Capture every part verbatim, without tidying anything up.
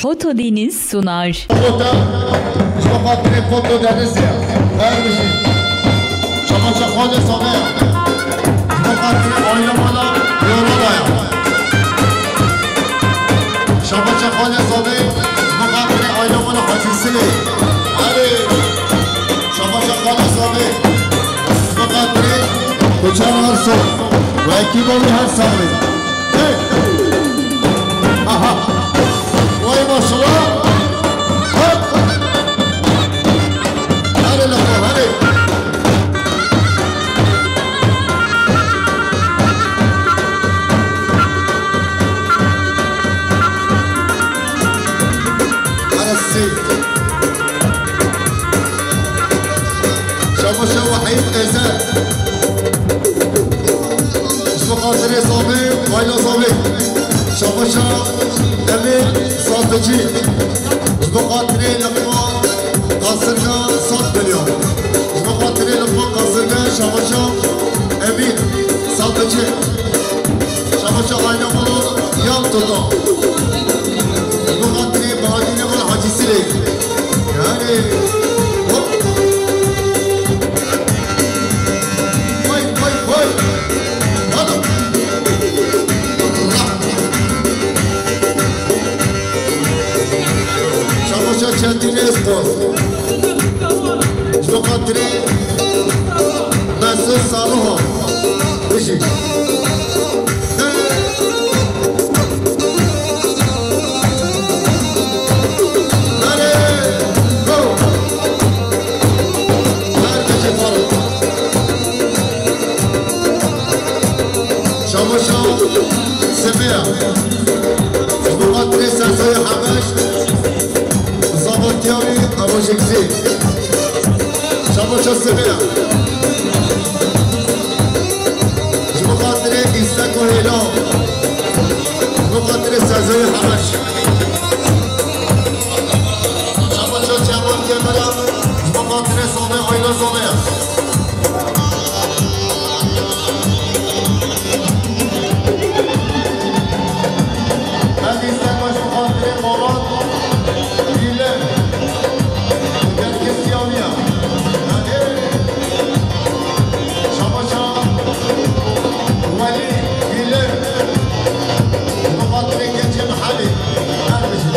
Foto Deniz sunar. Foto, ji bo xatirê Foto Deniz ya. Her bijî. Şabaşa Xalê Sade ya. Ji bo xatirê aile mala Leonardo ya. Şabaşa Xalê Sade, ji bo xatirê aile mala Hacî Silê. Hadi. Şabaşa Xalê Sade. Ji bo xatirê Koçan Arso. Wekî bavî her saxlê. Hey! Aha! Vay maşallah! Hop! Hadi la, hadi! Hadi sê. Şabaşa Wahîd Ezer. Ji bo xatirê Zabê, Ayla Zabê. Şabaşa Emîr Sadıcı. Ji bo xatirê Liqma Qasirga Sat Milyon. Ji bo xatirê Liqma Qasirga, şabaşa Emîr Sadıcı. Şabaşa aile mala yan tuta. Bi xatirê Bahadînê mala Hacî Silê. Yani, hop. Vay, vay, vay. Hadi. Şabaşa Çetin Espor. Ji bo xatirê Mesut Saluha. Bijî. Hadi. Go. Her bijî Faruk. Şabaşa Sebeya. Ji bo xatirê Sersoya Hebeş. Zavatiyavî Abojekzî. Şabaşa Sebeya. Ji bo xatirê Îseko Hêla. Ji bo xatirê Sersoya Hebeş. Şabaşa Cemal Kemera. Ji bo xatirê Same Ayla Same. Hadi sen baş bu xatirê Morat Bîle. Gel kes yamiya. Hadi. Şabaşa Welî Bîle. Bu xatirê Keçê Mihelî. Her bijî.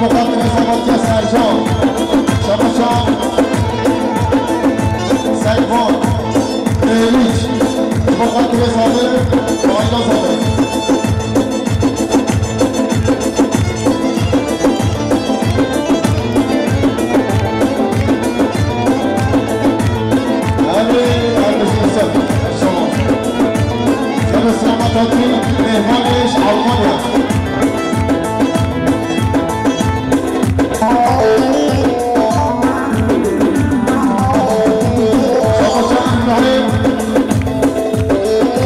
Muqaddimê Sabatya Sercan, Şabaşan, Sekvan, Êlîç, Muqaddimê Sabir, Ayla Sabir. Erê, erê, ser, şaban. Ser selamet hatin, mêhmanê ji Almanya. Şabaşan İbrahim,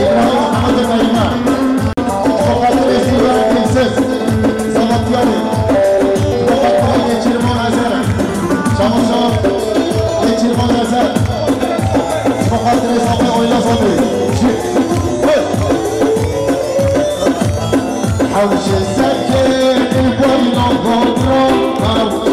İbrahim Mehmet Kayma. Sokakta Eskiden Dilsiz, Sabatyanî. Sokakta Geçirman Ezer. Şabaşan Geçirman Ezer. Sokakta Sabi Oyla Sabri. Hewşe serkê boyna godro.